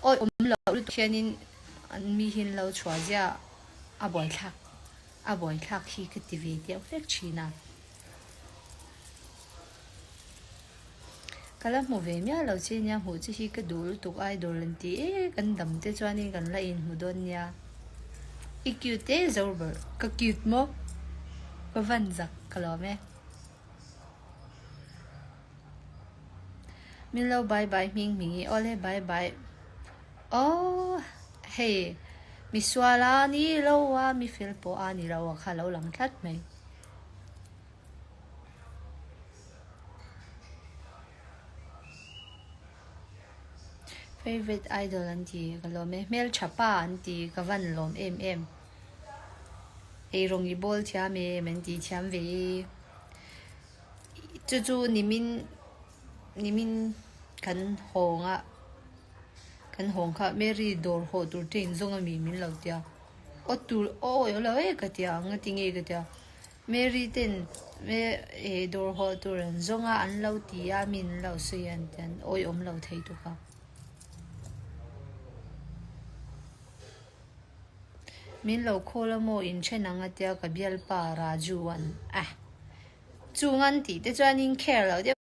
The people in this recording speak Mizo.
Awi awm loh lutuk hianin an mi hi an lo chhuah ziah a buaithlak a buaithlak hi ka ti ve deuh hlek thin a. Ka la hmu ve miah lo che nia hmuh che hi ka duh lutuk idol an ti e kan dam te chuanin kan la inhmu dawn nia. I cute e Zober ka cute maw? Ka van zak ka lawm e. Min lo bye bye hming hming i awle bye bye aww hei misual a ni lo a mi fel pawh a ni lo a kha lo lang tlat mai. Favourite idol an ti ka lawm e hmeltha pa an ti ka van lawm em em eirawng i bawl thiam em an ti thiam ve i. Chu chu nimin nimin kan hawng a kan hawng kha Mary dawr hawh tur te in zawng ami min lo tia aw tur aw awi lo e ka tia ang ati nge ka tia Mary ten eh dawr hawh tur an zawng a an lo ti a mi an lo sawi a an ti an awi awm lo thei tuk a. Min lo call a maw inthen ang a tia ka bialpa Raju an ah chung an tih te chuan in care loh deuh.